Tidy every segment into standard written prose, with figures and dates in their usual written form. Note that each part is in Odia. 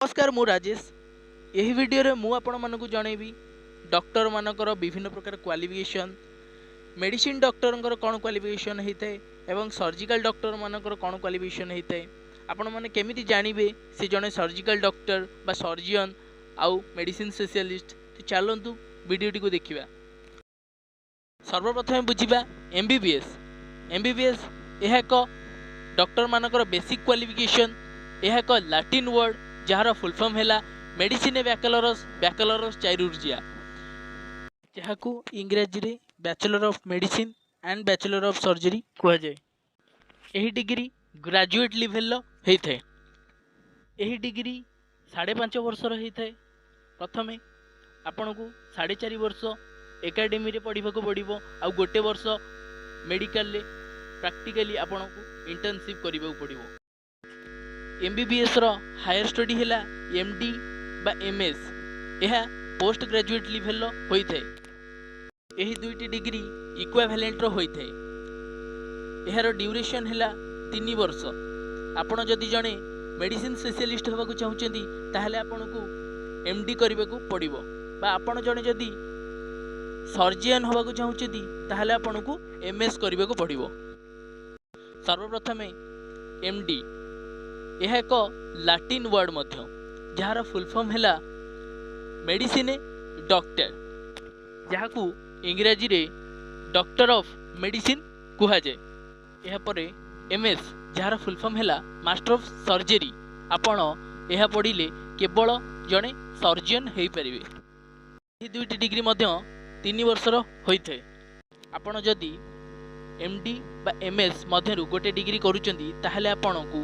ନମସ୍କାର, ମୁଁ ରାଜେଶ। ଏହି ଭିଡ଼ିଓରେ ମୁଁ ଆପଣମାନଙ୍କୁ ଜଣେଇବି ଡକ୍ଟରମାନଙ୍କର ବିଭିନ୍ନ ପ୍ରକାର କ୍ୱାଲିଫିକେସନ୍, ମେଡ଼ିସିନ ଡକ୍ଟରଙ୍କର କ'ଣ କ୍ୱାଲିଫିକେସନ୍ ହେଇଥାଏ ଏବଂ ସର୍ଜିକାଲ ଡକ୍ଟରମାନଙ୍କର କ'ଣ କ୍ୱାଲିଫିକେସନ୍ ହେଇଥାଏ। ଆପଣମାନେ କେମିତି ଜାଣିବେ ସେ ଜଣେ ସର୍ଜିକାଲ ଡକ୍ଟର ବା ସର୍ଜିଅନ୍ ଆଉ ମେଡ଼ିସିନ ସ୍ପେଶିଆଲିଷ୍ଟ? ତ ଚାଲନ୍ତୁ ଭିଡ଼ିଓଟିକୁ ଦେଖିବା। ସର୍ବପ୍ରଥମେ ବୁଝିବା ଏମ୍ବିବିଏସ୍। ଏମ୍ବିବିଏସ୍ ଏହା ଏକ ଡକ୍ଟରମାନଙ୍କର ବେସିକ୍ କ୍ୱାଲିଫିକେସନ୍। ଏହା ଏକ ଲାଟିନ୍ ୱାର୍ଡ଼, ଯାହାର ଫୁଲ୍ ଫର୍ମ ହେଲା ମେଡ଼ିସିନ ବ୍ୟାକଲରସ୍ ବ୍ୟାକଲରସ୍ ଚାଇରୁର୍ଜିଆ, ଯାହାକୁ ଇଂରାଜୀରେ Bachelor of Medicine and Bachelor of Surgery କୁହାଯାଏ। ଏହି ଡିଗ୍ରୀ ଗ୍ରାଜୁଏଟ୍ ଲେଭେଲର ହେଇଥାଏ। ଏହି ଡିଗ୍ରୀ 5.5 ବର୍ଷର ହେଇଥାଏ। ପ୍ରଥମେ ଆପଣଙ୍କୁ 4.5 ବର୍ଷ ଏକାଡେମୀରେ ପଢ଼ିବାକୁ ପଡ଼ିବ ଆଉ ଗୋଟେ ବର୍ଷ ମେଡ଼ିକାଲରେ ପ୍ରାକ୍ଟିକାଲି ଆପଣଙ୍କୁ ଇଣ୍ଟର୍ନସିପ୍ କରିବାକୁ ପଡ଼ିବ। ଏମ୍ବିବିଏସ୍ର ହାୟର ଷ୍ଟଡି ହେଲା ଏମ୍ ଡି ବା ଏମ୍ ଏସ୍। ଏହା ପୋଷ୍ଟ ଗ୍ରାଜୁଏଟ୍ ଲେଭେଲର ହୋଇଥାଏ। ଏହି ଦୁଇଟି ଡିଗ୍ରୀ ଇକ୍ୱାଭ୍ୟାଲେଣ୍ଟର ହୋଇଥାଏ। ଏହାର ଡ୍ୟୁରେସନ୍ ହେଲା 3 ବର୍ଷ। ଆପଣ ଯଦି ଜଣେ ମେଡ଼ିସିନ ସ୍ପେଶିଆଲିଷ୍ଟ ହେବାକୁ ଚାହୁଁଛନ୍ତି, ତାହେଲେ ଆପଣଙ୍କୁ ଏମ୍ ଡି କରିବାକୁ ପଡ଼ିବ ବା ଆପଣ ଜଣେ ଯଦି ସର୍ଜିଆନ୍ ହେବାକୁ ଚାହୁଁଛନ୍ତି, ତାହେଲେ ଆପଣଙ୍କୁ ଏମ୍ ଏସ୍ କରିବାକୁ ପଡ଼ିବ। ସର୍ବପ୍ରଥମେ ଏମ୍ ଡି। ଏହା ଏକ ଲାଟିନ୍ ୱାର୍ଡ଼ ମଧ୍ୟ, ଯାହାର ଫୁଲ୍ ଫର୍ମ ହେଲା ମେଡ଼ିସିନ ଡକ୍ଟର, ଯାହାକୁ ଇଂରାଜୀରେ ଡକ୍ଟର ଅଫ୍ ମେଡ଼ିସିନ କୁହାଯାଏ। ଏହାପରେ ଏମ୍ ଏସ୍, ଯାହାର ଫୁଲ୍ ଫର୍ମ ହେଲା ମାଷ୍ଟର ଅଫ୍ ସର୍ଜରୀ। ଆପଣ ଏହା ପଢ଼ିଲେ କେବଳ ଜଣେ ସର୍ଜିଅନ୍ ହେଇପାରିବେ। ଏହି ଦୁଇଟି ଡିଗ୍ରୀ ମଧ୍ୟ 3 ବର୍ଷର ହୋଇଥାଏ। ଆପଣ ଯଦି ଏମ୍ ଡି ବା ଏମ୍ ଏସ୍ ମଧ୍ୟରୁ ଗୋଟେ ଡିଗ୍ରୀ କରୁଛନ୍ତି, ତାହେଲେ ଆପଣଙ୍କୁ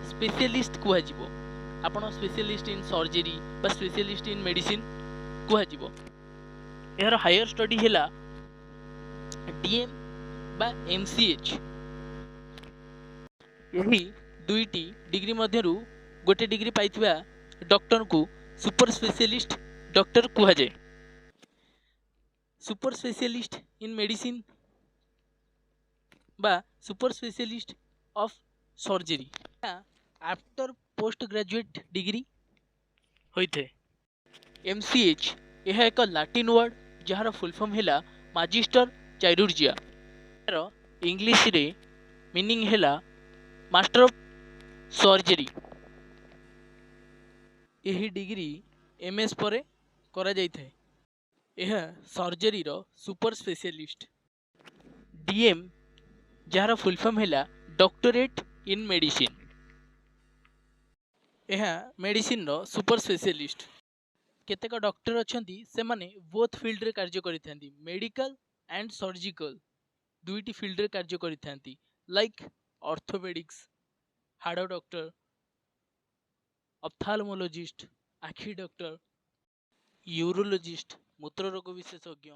ସ୍ପେଶିଆଲିଷ୍ଟ କୁହାଯିବ। ଆପଣ ସ୍ପେଶିଆଲିଷ୍ଟ ଇନ୍ ସର୍ଜରୀ ବା ସ୍ପେଶିଆଲିଷ୍ଟ ଇନ୍ ମେଡ଼ିସିନ କୁହାଯିବ। ଏହାର ହାୟର ଷ୍ଟଡି ହେଲା ଡି ଏମ୍ ବା ଏମ୍ ସି ଏଚ୍। ଏହି ଦୁଇଟି ଡିଗ୍ରୀ ମଧ୍ୟରୁ ଗୋଟେ ଡିଗ୍ରୀ ପାଇଥିବା ଡକ୍ଟରଙ୍କୁ ସୁପର ସ୍ପେଶିଆଲିଷ୍ଟ ଡକ୍ଟର କୁହାଯାଏ। ସୁପର ସ୍ପେଶିଆଲିଷ୍ଟ ଇନ୍ ମେଡ଼ିସିନ ବା super specialist of surgery after post graduate degree ହୋଇଥାଏ। ଏମ୍ ସି ଏଚ୍ ଏହା ଏକ ଲାଟିନ୍ ୱାର୍ଡ଼, ଯାହାର ଫୁଲ୍ ଫର୍ମ ହେଲା ମାଜିଷ୍ଟର ଚାଇରୁର୍ଜିଆ। ଏହାର ଇଂଲିଶରେ ମିନିଂ ହେଲା ମାଷ୍ଟର ଅଫ୍ ସର୍ଜରୀ। ଏହି ଡିଗ୍ରୀ ଏମ୍ ଏସ୍ ପରେ କରାଯାଇଥାଏ। ଏହା ସର୍ଜରୀର ସୁପର ସ୍ପେଶିଆଲିଷ୍ଟ। ଡି ଏମ୍, ଯାହାର ଫୁଲ୍ ଫର୍ମ ହେଲା ଡକ୍ଟରେଟ୍ ଇନ୍ ମେଡ଼ିସିନ, ଏହା ମେଡ଼ିସିନର ସୁପର ସ୍ପେଶିଆଲିଷ୍ଟ। କେତେକ ଡକ୍ଟର ଅଛନ୍ତି, ସେମାନେ ବୋଥ୍ ଫିଲ୍ଡରେ କାର୍ଯ୍ୟ କରିଥାନ୍ତି। ମେଡ଼ିକାଲ ଆଣ୍ଡ ସର୍ଜିକାଲ ଦୁଇଟି ଫିଲ୍ଡରେ କାର୍ଯ୍ୟ କରିଥାନ୍ତି, ଲାଇକ୍ ଅର୍ଥୋପେଡ଼ିକ୍ସ, ହାଡ଼ ଡକ୍ଟର, ଅପଥାଲମୋଲୋଜିଷ୍ଟ, ଆଖି ଡକ୍ଟର, ୟୁରୋଲୋଜିଷ୍ଟ, ମୂତ୍ର ରୋଗ ବିଶେଷଜ୍ଞ।